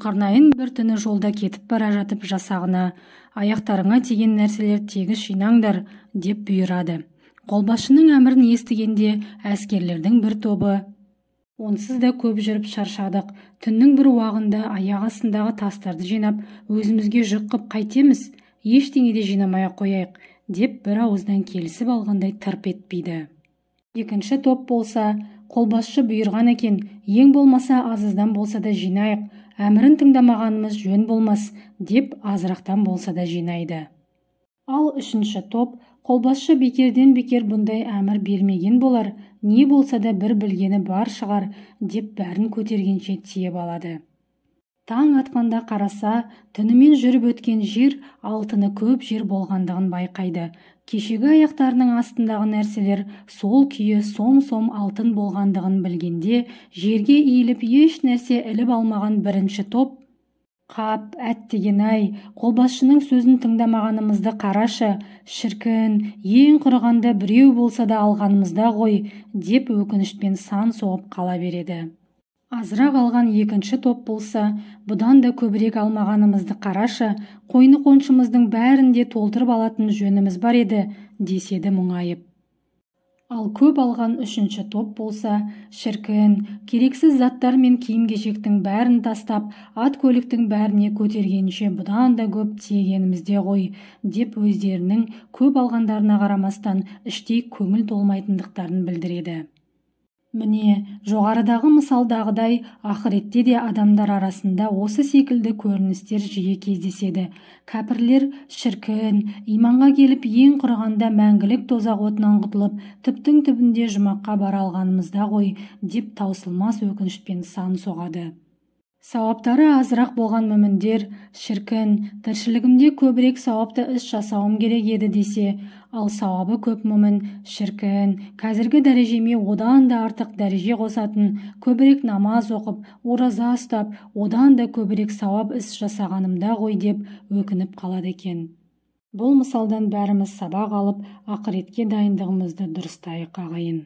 Зұлқарнайын бір түні жолда кетіп бара жатып жасағына: «Аяқтарыңа тиген нәрселер тегіс жинаңдар», – деп бұйырады. Қолбасшының әмірін естігенде әскерлердің бір тобы: «Онсыз да көп жүріп шаршадық, түннің бір уағында аяқ астындағы тастарды жинап, өзімізге жүк қып қайтеміз? Ештеңе де жинамай-ақ қояйық», – деп бір ауыздан келісіп алғандай тырп етпейді. Екінші топ болса: «Қолбасшы бұйырған екен, ең болмаса аз-аздан болса да жинайық, әмірін тыңдамағанымыз жөн болмас», – деп азырақтан болса да жинайды. Ал үшінші топ: «Қолбасшы бекерден бекер бұндай әмір бермеген болар, не болса да бір білгені бар шығар», – деп бәрін көтергенше тиеп алады. Таң атқанда қараса, түнімен жүріп өткен жер алтыны көп жер болғандығын байқайды. Кешегі аяқтарының астындағы нәрселер сол күйі сом-сом алтын болғандығын білгенде, жерге иіліп еш нәрсе іліп алмаған бірінші топ: «Қап, әттеген-ай, қолбасшының сөзін тыңдамағанымызды қарашы, шіркін, ең құрығанда біреу болса да алғанымызда ғой», – деп өкінішпен сан соғып қала береді. Азырақ алған екінші топ болса: «Бұдан да көбірек алмағанымызды қарашы, қойны-қоншымыздың бәрін де толтырып алатын жөніміз бар еді», – деседі мұңайып. Ал көп алған үшінші топ болса: «Шіркін, керексіз заттар мен киім-кешектің бәрін тастап, ат-көліктің бәріне көтергенше бұдан да көп тиегенімізде ғой», – деп өздерінің көп алғандарына қарамастан іштей көңіл толмайтындықтарын білдіреді. Міне, жоғарыдағы мысалдағыдай, ақыретте де адамдар арасында осы секілді көріністер жиі кездеседі. Кәпірлер: «Шіркін, иманға келіп, ең құрығанда мәңгілік тозақ отынан құтылып, түптің түбінде жұмаққа бара алғанымызда ғой», – деп таусылмас өкінішпен сан соғады. Сауаптары азырақ болған мүміндер: «Шіркін, тіршілігімде көбірек сауапты іс жасауым керек еді», – десе, ал сауабы көп мүмін: «Шіркін, қазіргі дәрежеме одан да артық дәреже қосатын көбірек намаз оқып, ораза ұстап, одан да көбірек сауап іс жасағанымда ғой», – деп өкініп қалады екен. Бұл мысалдан бәріміз сабақ алып, ақыретке дайындығымызды дұрыстайық, ағайын.